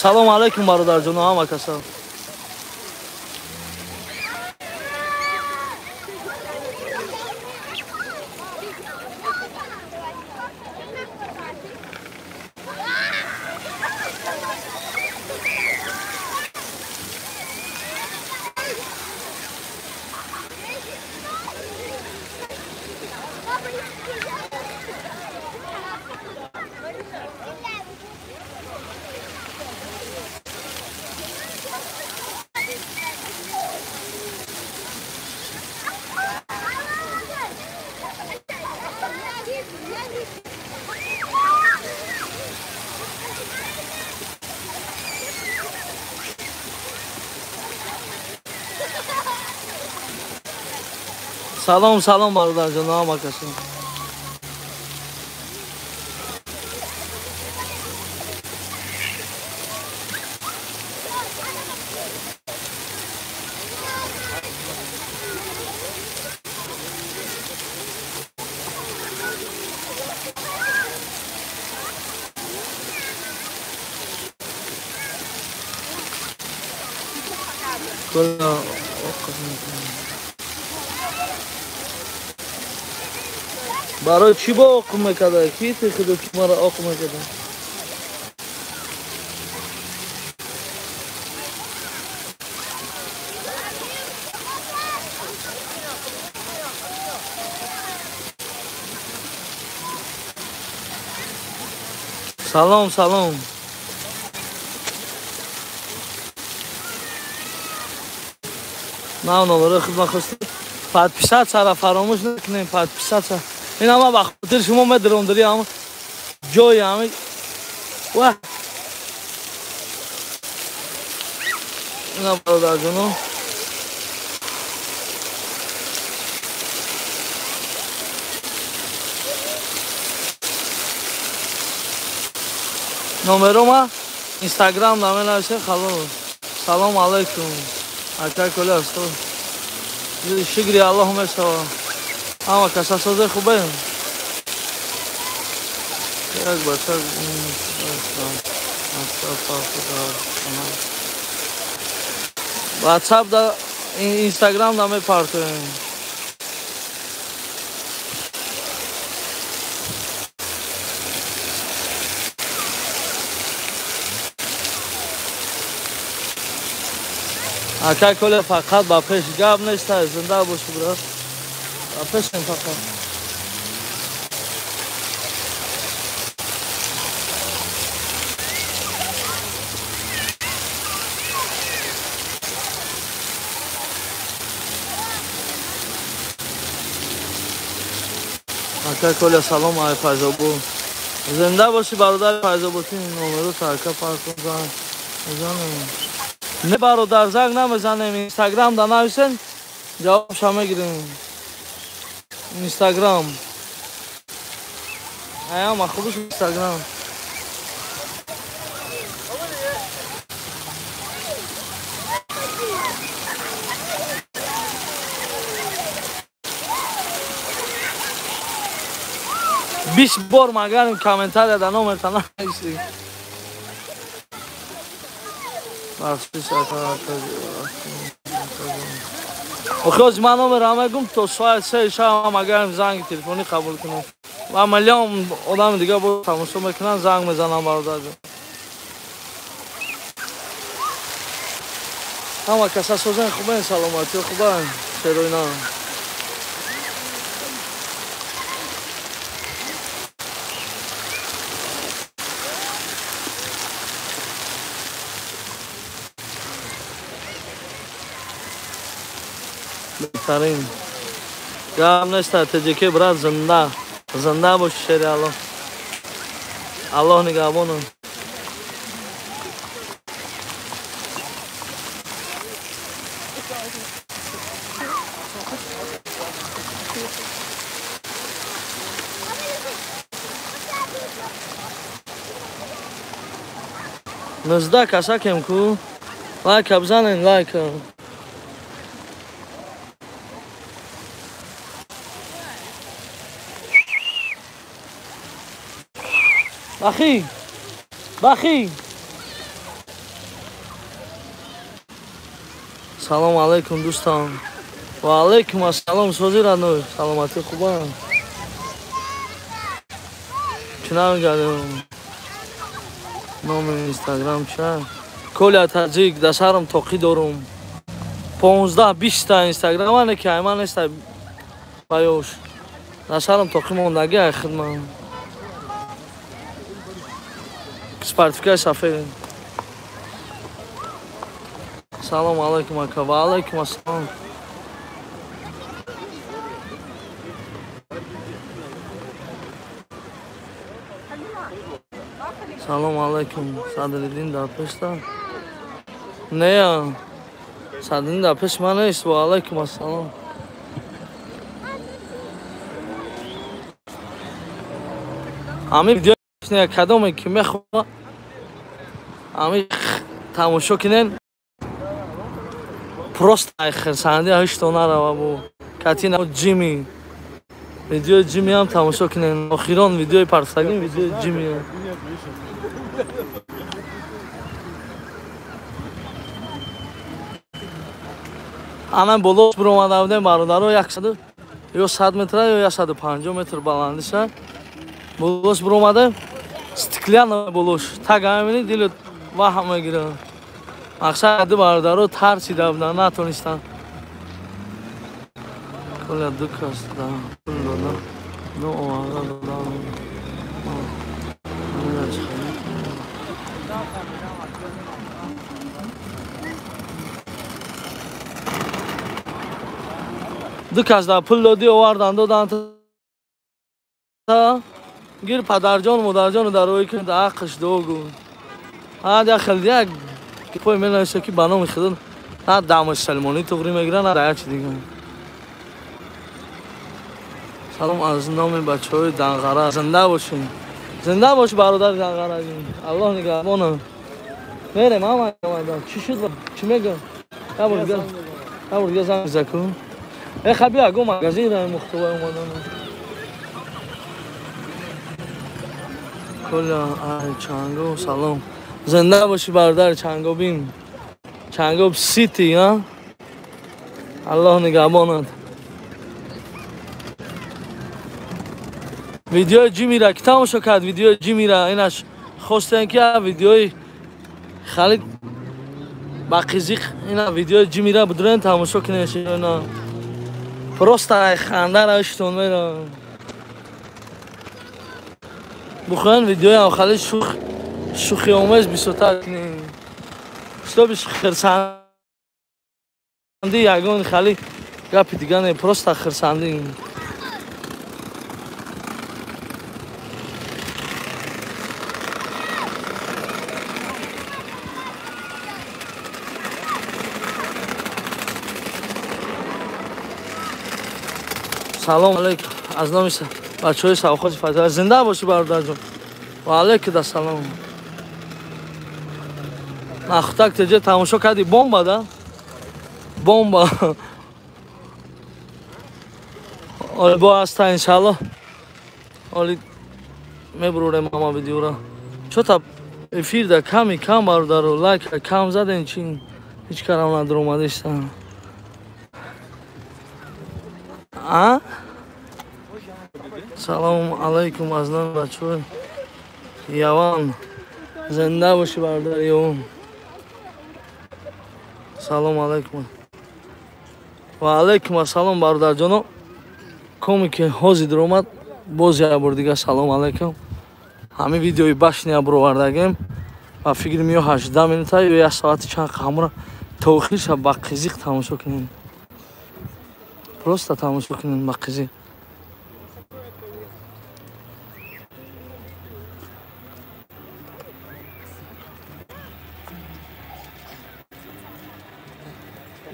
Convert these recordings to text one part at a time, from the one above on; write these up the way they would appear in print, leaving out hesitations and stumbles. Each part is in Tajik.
Салом алейкум бародарҷоно, ҳама каса. Салом, салом бародарҷоно, ҳама каса. Барои чӣ бо оқум мекарда? Ки ти худо ки маро оқум мекарда? Салом, салом. На номеро хидмат хостем. Подписаться фаромӯш накунем, подписаться. Ин ҳама ба хотири шумо медурам, дари ҳама ҷои ҳама ва ина бародарҷоно. Номерома Инстаграм наменависе, халос. Салом алейкум. Ака коля аст. Шукри Аллоҳ мешава. Ҳама каса созе хубе. Як бача WhatsApp да Instagram да мепартоем. Ака коля фақат ба пеш гап неста, зинда боши брат. Ба пешем фақат. Ака коля салом ай Файзобод. Зинда боши бародар Файзобод, номеро ака партон зан. Занем. Не бародар занг намезанем, Инстаграм да нависен, ҷавобша мегирем. Инстаграм. Аяма хубиш Инстаграм. Бист бор магарим комментария да номерта нависи. Охи ман номерам мегум то соати 3 шаб магарим занги телефонӣ қабул кунем. Ва миллион одами дига бо тамошо мекунанд, занг мезанам бародарҷон. Ҳама каса созен хубен, саломатӣ хубан, шероина. Беҳтарин. Гап неста, ТҶК брат зинда. Зинда боши шери Аллоҳ. Аллоҳ нигаҳбону. Нуздаҳ касакем ку. Лайка бизанен, лайка. Бахи! Бахи! Салом алейкум дӯстон. Ва алейкум ассалом сози радной. Саломатӣ хуба. Чӣ намегардем? Номи Инстаграм ча? Коля Таҷик, да сарам тоқӣ дорум. 15-20 та Инстаграм ане ки айман неста баёш. Да сарам тоқӣ мондаги ай хидмат. Спартикаи сафед. Салом алейкум ака. Ва алейкум ассалом. Салом алейкум. Садриддин дар пешта? Не, Садриддин дар пеш ман нест. Ва алейкум ассалом. Ами видео кадоме ки мехоҳа ами тамошо кунен, просто ай хирсанди ҳашто нарава бу катина Ҷими. Видеои Ҷими ҳам тамошо кунен. Охирон видеои парсагин видеои Ҷими. Ана боло биромада будем бародаро, 100 ё 100 метра ё 150 метр баландиша. Болош биромада, стеклянная болош. Так мебинӣ дилат ваҳм мегирад. Мақсад ду бародаро тарсида буданд, натонистанд. Коля ду кас да пул дода, ду оварда дода. Ду кас да пул додӣ овардан доданд. Гир падарҷон модарҷону дар рӯи кун да ҳаққаш дуо гӯ. Ҳад як хел як пой менависа ки ба номи худо на дамаш салмонӣ туғрӣ мегирад, на як чи дигар. Салом аз номи бачаҳои Данғара. Зинда бошем. Зинда бош бародари Данғара. Аллоҳ нигаҳбона. Мерем ҳама омада. Чӣ шуд? Чӣ мегӯ? Я бор дига занг закун. Э хаби аго магазин ра мухтавай омадан. Коля ай Чанго салом. Зинда бошӣ бародар Чангобин. Чангоб Сити, а? Аллоҳ нигаҳбонат. Видеои Ҷимира ки тамошо кард, видеои Ҷимира инаш хостем ки видеои Халид ба қизиқ ина видеои Ҷимира будурен тамошо кунед. Ина просто ай ханда равиштон мера. Бухоҳен видеои Халид шӯхиомез бисёртар кунем. Чтобы хирсанди ягон Халид гапи дига не, просто хирсанди. Салом алейкум аз номи бачаҳои Савхози Файза. Зинда бошӣ бародарҷон. Ва алейкум ассалом. Нахтак теҷе тамошо кардӣ, бомба да? Бомба. Оли бо аста иншаллоҳ. Оли мебурем ҳама видеора. Чота эфир да ками кам бародаро, лайк кам заден чи ҳеҷ карам надуромадеста. А? Салом алейкум аз номи бачаҳои Яван. Зинда бошӣ бародар Яван. Салом алейкум. Ва алейкум ассалом бародарҷоно. Коме ки ҳозир омад, боз як бор дига салом алейкум. Ҳамин видеои башня бировардагем ва фикр меё 18 минута ё як соати чанд ҳамра то охирша ба қизиқ тамошо кунем. Просто тамошо кунем ба қизиқ.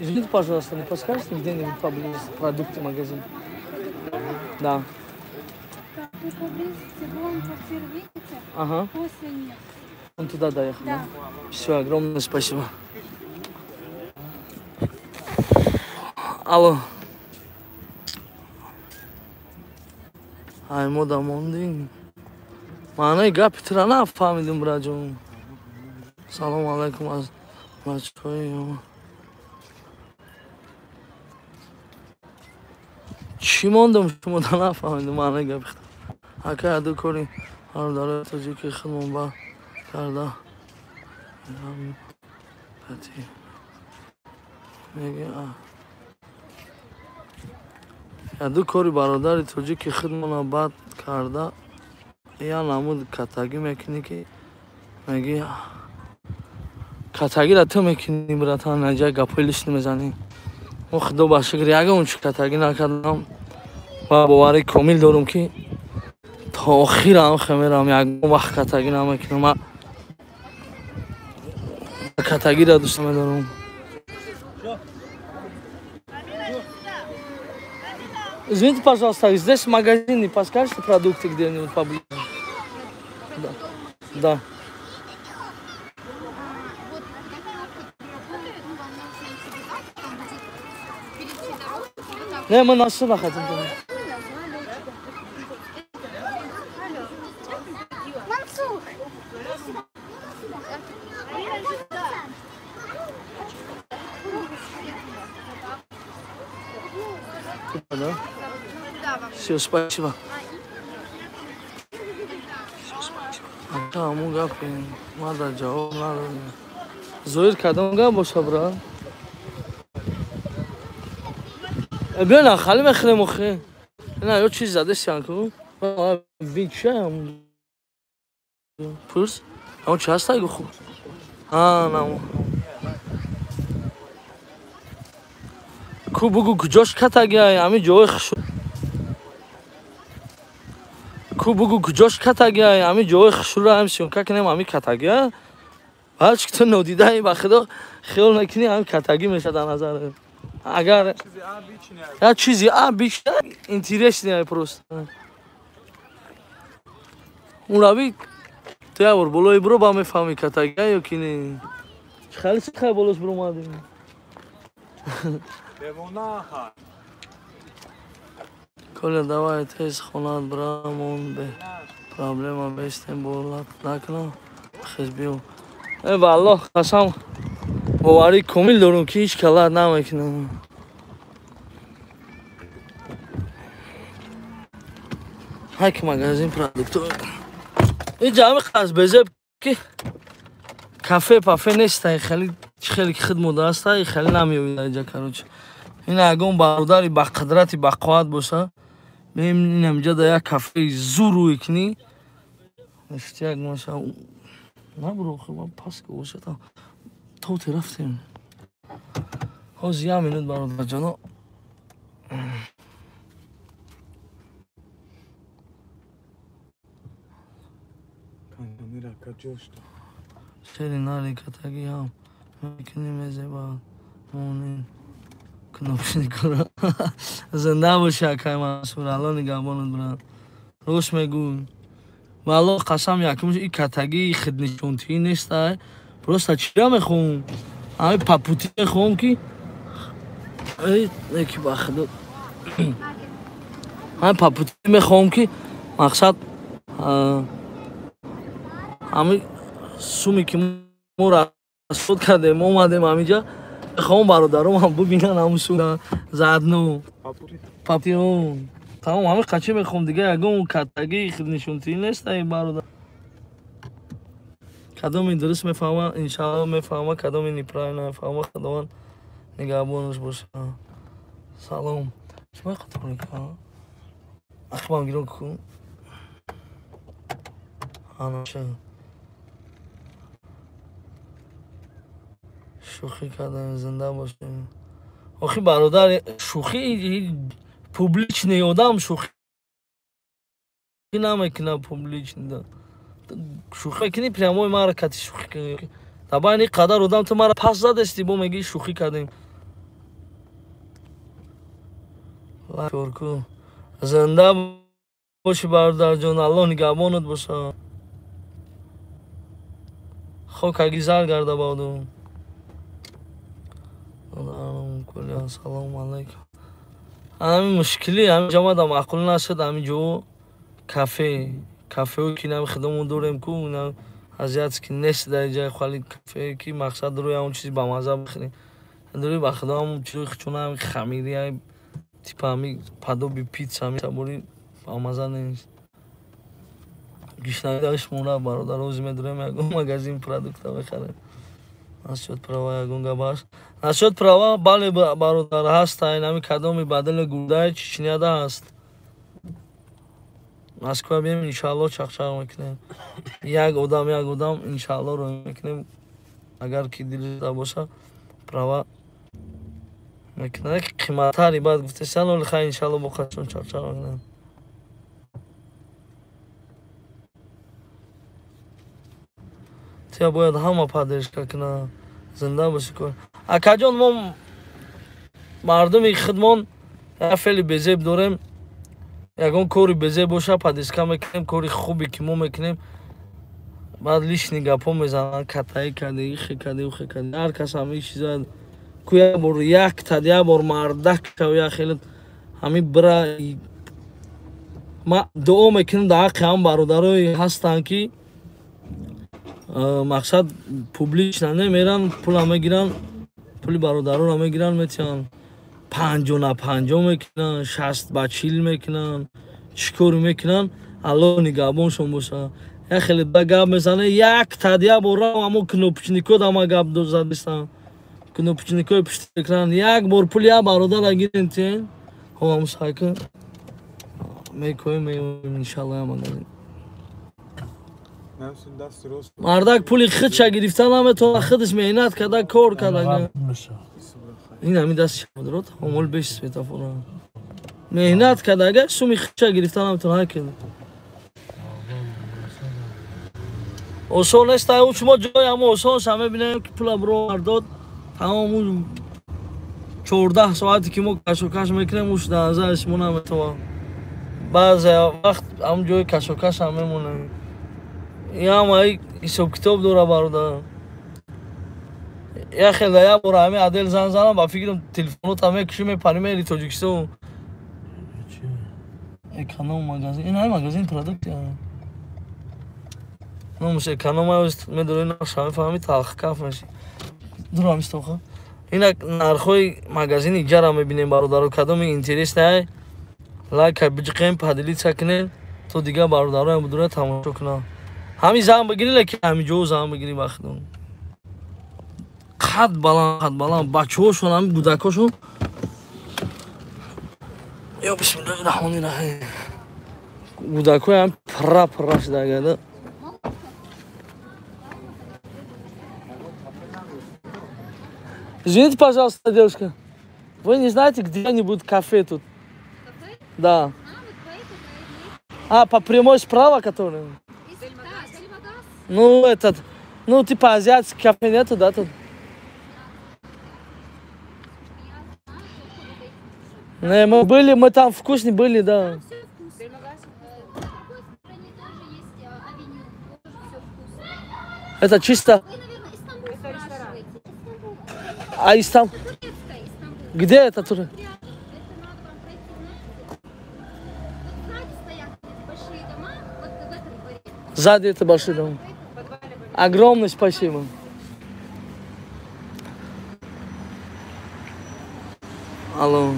Извините, пожалуйста, не подскажете где-нибудь поблизости продукты магазин? Да. Вы поблизости, вон квартиру видите? Ага. После нет. Он туда доехал, да? Да? Все, огромное спасибо. Алло. Ай, мода мондим. Маънои гапи тура нафаҳмидим, браҷон. Салом алайкум аз бачаҳои. Чӣ мондам шумо да нафаҳмидам маънаи гапи худам. Ака яду кори бародарои тоҷики худмон ба карда яду кори бародари тоҷики худмона бад карда я намуд катагӣ мекунӣ ки меги катагиро ту мекунӣ братан, наҷа гапҳои лишни мезанӣ. Мо худо ба шукр ягон чӣ катагӣ накардам ва боварӣ комил дорам ки то охирам хемерам ягон вақт катагӣ намекунам. Ман катагиро дӯст медорам. Извините, пожалуйста, здесь магазин, не подскажете продукты где-нибудь поближе? Да. Да. Не, мы на сына хотим. Да? Все, спасибо. Ака, аму гапи, мада ҷавоб надодем. Зоир кадом гап боша, брат? Биё на хали мехӯрем охи. На, ё чиз задесян ку? Бин чиям? Пурс? Ам чи ҳастай гу хуб? А, на. Ку бугу куҷош катагиай, ами ҷои хуш. Ку бугу куҷош катагиай, ами ҷои хушура ам съёмка кунем, ами катагиа. Ҳарчи ки ту нодидаи ба худо хиёл накунӣ, ами катагӣ мешад дар назар. Агар я чизи обычный, интересный просто. Урави ту як бор болои бро ба мефаҳмӣ катагиа ё ки не. Хеле хеле болош бро омадем. Коля, давай тез хонат брамон бе проблема бестем болат накунам хез биё. Э валлоҳ қасам боварӣ комил дорам ки ҳеҷ калат намекунам. Ҳак магазин продуктов. Ин ҷамъи қасбезеб ки кафе пафе нестай, хеле хеле ки худ мода ҳастай, хеле намеёбӣ инҷа короче. Ин ягон бародари ба қудрати ба қувват боша, меем инам инҷа да як кафеи зур рӯй кунӣ. Ништяк маша. Набро, хуб пас ки бошад. То рафтем. Ҳозир як минут бародарҷоно. Шери нари катагӣ ҳам мекунӣ мезеба монин кнопшникора. Зинда боши акай Мансур, Алло нигаҳбонат брат. Рост мегӯй. Валлоҳ қасам якумш и катагии хиднишонтӣ нестай. Просто чира мехоҳам? Ами папути мехоҳам ки эй неки ба худо. Ами папути мехоҳам ки мақсад ами суми ки мо расход кардем, омадем ҳаминҷа, мехоҳам бародаром ҳам бубинан ҳамун сум заодно. Папути. Тамом, ҳамин қачи мехоҳам дига ягон катагии хиднишонтӣ нестай бародар. Кадоми дуруст мефаҳма, иншаалло мефаҳма, кадоми неправильно мефаҳма, Худованд нигаҳбонаш боша. Салом. Шумо қатор ахбам гирон ку. Анаша. Шӯхӣ кардем, зинда бошем. Охи бародар, шӯхӣ публичный одам шӯхӣ намекунад публичный. Шӯхӣ мекунӣ прямой мара кати шӯхӣ кунӣ. Дар байни қадар одам ту мара пас задасти, бо мегӯӣ шӯхӣ кардем. Корку. Зинда боши бародарҷон, Аллоҳ нигаҳбонат боша. Хок аги зар гарда баъду. Салому алайкум. Ҳамин мушкилӣ ҳамин ҷо омадам, маъқул нашуд ҳамин ҷо кафе. Кафео ки нами худамон дорем ку, азиатский нест дар ҷои холи кафе ки мақсад рӯи ҳамон чизи бамаза бихӯрем. Дори ба худо ҳамон чизи хучуна ҳамин хамири Типа ҳами подоби пицца мисабори бамаза нест. Гишнагидаш мура бародар, ози медурем ягон магазин продукта мехарем. Насчёт права ягон гап ҳаст? Насчёт права бале бародар ҳаст, ҳами кадоми бадали гурдаи Чечняда ҳаст. Москва бием иншаалло чақчақ мекунем. Як одам иншаалло рӯй мекунем. Агар ки дилда боша права мекунад. Қиматтари баъд гуфтесан, оли хай иншаалло бо қашон чақчақ мекунем. Тия бояд ҳама поддержка кунад. Зинда бошӣ кор. Акаҷон, мо мардуми худмон як феъли безеб дорем. Ягон кори безеб боша поддержка мекунем, кори хубе ки мо мекунем. Баъд лишний гапҳо мезананд, катаи кади, ихе кади, ухе кади. Ҳар кас ҳамин чиза ку як бор як тад, як бор мардак шав, як хеле ҳамин бира. Ма дуо мекунам дар ҳаққи ҳам бародарое ҳастанд ки мақсад публично намеран, пула мегиранд, пули бародаронро мегиранд, метиҳанд. 50 на 50 мекунанд, 60 ба 40 мекунанд, чӣ кор мекунанд, Аллоҳ нигаҳбоншон боша. Як хеле ба гап мезане, як тад як бор рав ҳамо кнопочникҳо дама гап задистанд. Кнопочникҳои пушти экран як бор пули як бародара гирен тиен. Ҳо ҳамун сайка мекоем, меоем иншалло як магазин. Мардак пули худша гирифта наметавонад, худаш меҳнат карда, кор карда. Ин ҳамин дасти шабодрот, ҳомол беш светофора. Меҳнат карда, агар суми худша гирифта наметавонад, ҳар осон нест. Ай шумо ҷои ҳамо осонша мебинем ки пула бировар дод, тамом у 14 соате ки мо кашокаш мекунем, уш дар назари шумо наметавон. Баъзе вақт ҳам ҷои кашокаш ҳам мемонем. Ин ҳама ҳисоб-китоб дора бародар. Як хел як бор ҳамин адел зан занам, ба фикрам телефонота мекушӣ, мепарӣ, мери Тоҷикистон. Эконом магазин, ин ҳамин магазин продукти номаш эконом медонӣ, нархша мефаҳмӣ, талхкаф мешӣ. Дур ҳамин стоха. Инак нархҳои магазини иҷара мебинем бародаро, кадоми интересный лайка биҷиқем, поделиться кунем, то дигар бародароям будура тамошо кунанд. Ҳамин зан бигирӣ, лекин ҳамин ҷо зан бигирӣ вақтон. Қад баланд, қад баланд, бачаҳошон, ҳамин кӯдакошон. Ё бисмиллоҳи раҳмони раҳим. Кӯдакҳои ҳам пурра пурра шуда гада. Извините, пожалуйста, девушка, вы не знаете где-нибудь кафе тут? Кафе? Да. А, вот по этой, по этой. А, по прямой справа, который? Да, Сельмагаз. Ну, этот, ну, типа азиатский кафе нету, да, тут? Я знаю, только вот эти. Не, мы были, мы там вкусные были, да. Там все вкусно. На другой стороне тоже есть авеню, тоже все вкусно. Это чисто... Вы, наверное, Истамбул спрашиваете. Истамбул. А Истам... Это турецкая Истамбул. Где это тур? Рядом. Это надо вам пройти, знаете. Вот сзади стоят эти большие дома, вот в этом дворе. Сзади это большой дом. Огромное спасибо. Алло.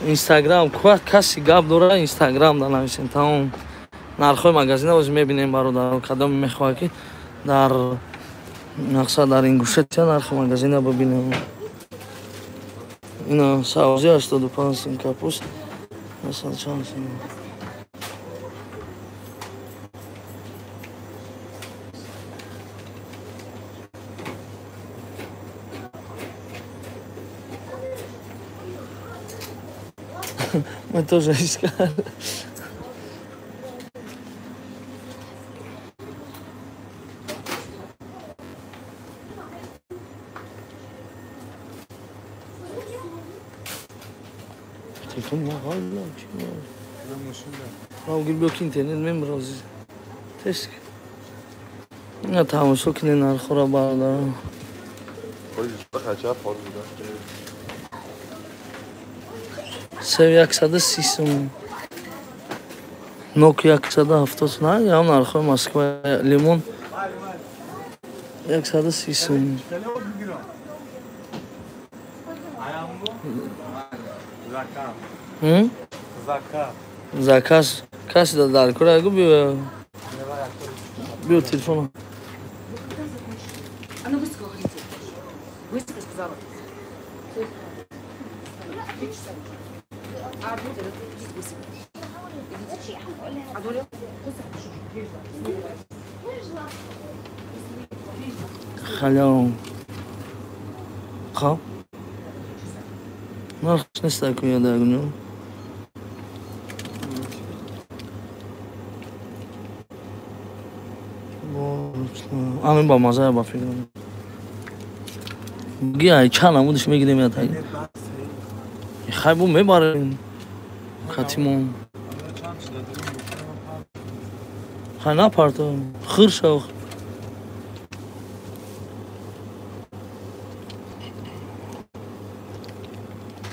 Инстаграм, каси гап дора, Инстаграм да нависем, тамом. Нархҳои магазина оз мебинем бародар, кадоме мехоҳад ки дар мақсад дар Ингушетия нархи магазина бибинем. Ина савзи 85 сум, капуст 100 чанд сум. Мы тоже искали. Телефон ма ҳоло чӣ? Ман гир ки интернет мемрози. Тест. Ина тамошо кунед нархҳоро бародарон. Сев 130 сум. Нок 170 сум. На, ям нархҳои Москва, лимон 130 сум. Заказ. Заказ. Заказ. Каси дар кура гу биё. Биё телефон. Она быстро уходите. Быстро сказала. 3 часа. А, идите быстро. Идите. Халям. Хаб. Нархш нест кунё дагню. Ами ба маза ба фикрам. Ги ай чанд намудиш мегирем я таги. Хай бу мебарем. Хатимон. Хай напарто. Хир шав.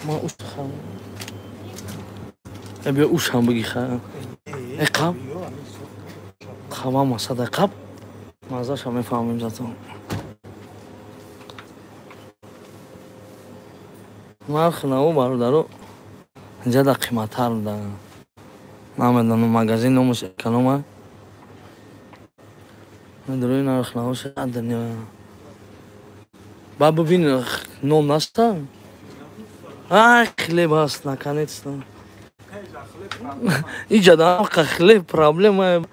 Ма уш хам. Э биё уш ҳам биги хай. Э қаб. Қаба масада қаб. Мазаша мефаҳмем зато. Нархи наво бародаро инҷа да қиматтар буда. Намедонам магазин номаш эконома. Медрои нарх наво шад дунё. Ба бибин ном наста? Ай хлеб ҳаст наконец-то. Иҷа да хлеб проблема.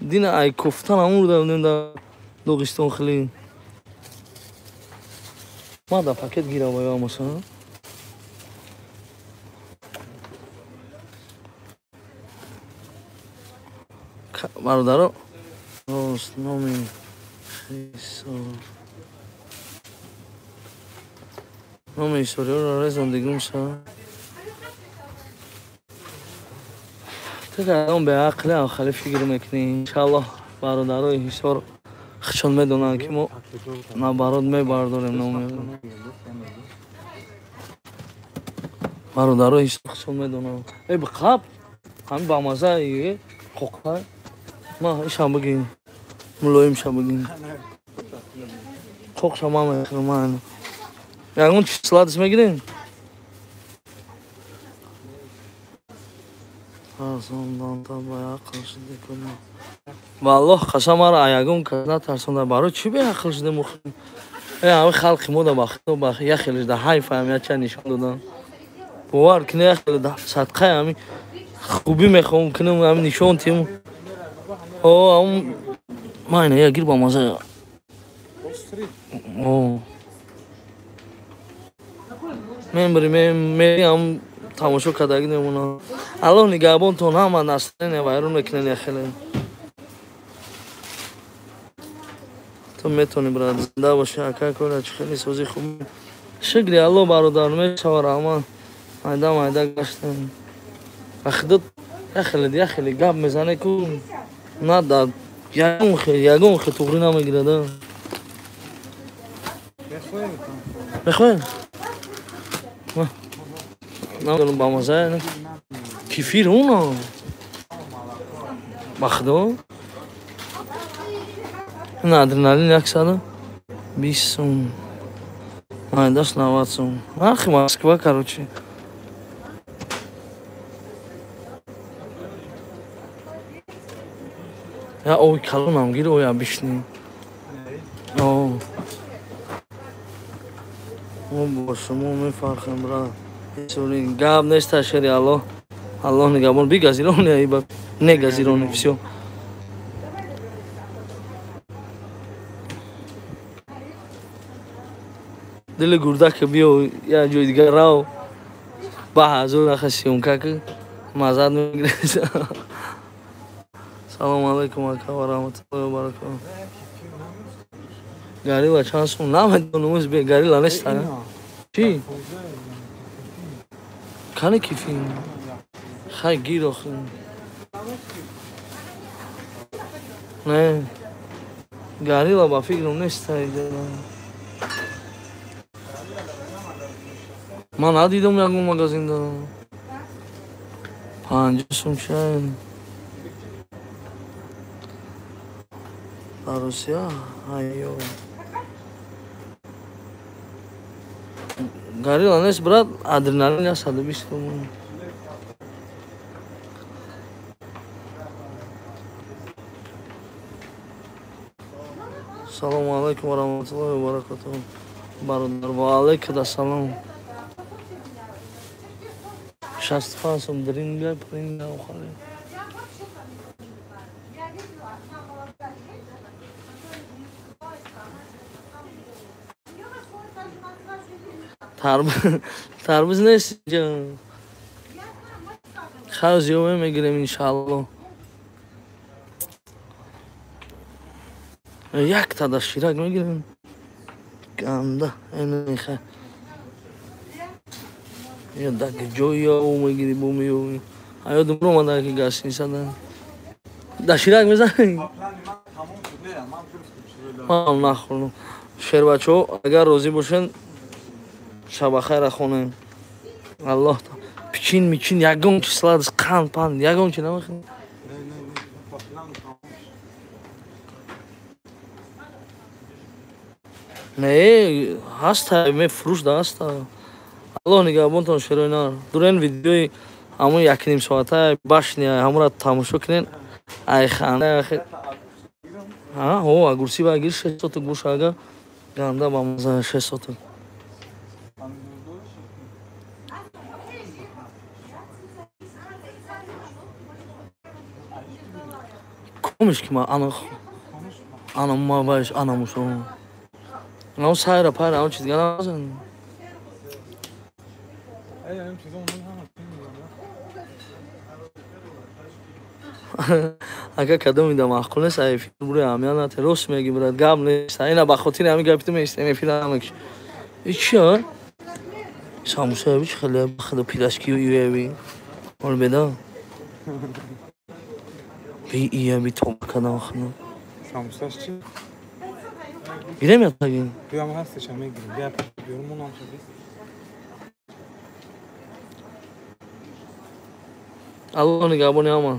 Дина ай кофтан амурда будем да Доғистон хлеб. Ма да пакет гирам ая масалан. Бародаро рост номи номи ҳисориёро резондигум ша. Тагам беақле ахали фикр мекунӣ. Иншаллоҳ бародарои ҳисор хичон медонанд ки мо набарод мебардорем номи. Бародарои ҳисор хичон медонанд. Э қаб ҳами бамаза қоқа. Ма ишам бигин. Мулоимша бигин. Қоқша ма мехӯрам ман. Ягон чиз сладость мегирем? Валлоҳ қасам мара ягон кас натарсонда. Барои чӣ беақл шудем? Э ҳами халқи мо да бахто бах як хелеш да ҳайфаам яча нишон додам. Бовар кунӣ як хеле да садқаи ҳами хубӣ мехоҳам кунам ҳами нишон тим. О, ам майна я гир ба маза. О. Мембри мем тамошо кардаги мемонам. Аллоҳ нигаҳбонтон ҳама настроение вайрон мекунед хеле. Ту метавонӣ брат зинда бошӣ ака кора чӣ хеле сози хуб. Шукри Аллоҳ бародар мешава раҳмат. Майда майда гаштем. Ахдот яхеле яхеле гап мезане ку на да ягон хе туғри намегирад. Мехоҳем? Намедонам ба маза кефир уно. Бахдо. На адреналин 120 сум. Майдаш 90 сум. Нархи Москва, короче. Я ой калонам гир ой обычный. О. О бо шумо мефархем брат. Сори гап нест шери Аллоҳ. Аллоҳ нигаҳбон. Би газирони айба. Не газирони всё. Дили гурдак биё я ҷои дигар рав. Ба ҳазур аха съёмка ки маззат мегиред. Салом алейкум ака ва раҳматуллоҳи ва баракатуҳ. Горилла чанд сум? Намедонам, бе горилла нест. Чӣ? Кани кифин? Хай гир охи. Не. Горилла ба фикрам нест. Ман надидам ягон магазин дорам. 50 сум чай. Дар Русия? Айё. Горилла нест, брат, адреналин 120 сомон. Салому алайкум ва раҳматуллоҳи ва баракатуҳ. Бародар, ва алайкум ассалом. 65 сом дринга, принга охари. Тарбуз нест инҷа. Хайр зиёме мегирем иншаалло. Якта да ширак мегирем. Ганда, энихе. Я даг ҷоя мегири бо меёви. Аё думро мада ки гастиница да. Да ширак мезанӣ? Ман нахӯрдам. Шербачо, агар розӣ бошен, шабахайра хонем. Аллоҳ пичин мичин ягон чи сладость, қанд панд ягон чи намехӯрем. Не, ҳаста, мефурӯш да ҳаста. Аллоҳ нигаҳбонтон шерои нар. Дурен видеои ҳамон якним соата башня ҳамонро тамошо кунен. Ай ханда ахи. Ҳа, ҳо, агурси ба гир 6 соток боша ага ганда ба маза 6 соток. Комиш ки ма ана ана ма баш ана мусо. Ам сайра пайра ам чиз дигар намезанем. Ака кадом ида маъқул нест, ай эфир бури аҳамият нате. Рост меги брат, гап нест. Ина ба хотири ҳамин гапи ту меистем эфир намекиш. И чия? Самусаеви чи хеле хеле пирашки иеви. Ол беда. Би иеви тоба кадам хна. Самусаш чи? Гирем я таги? Биям ҳастеша мегирем. Бия биёрум онам шаби. Аллоҳ нигаҳбони ҳама.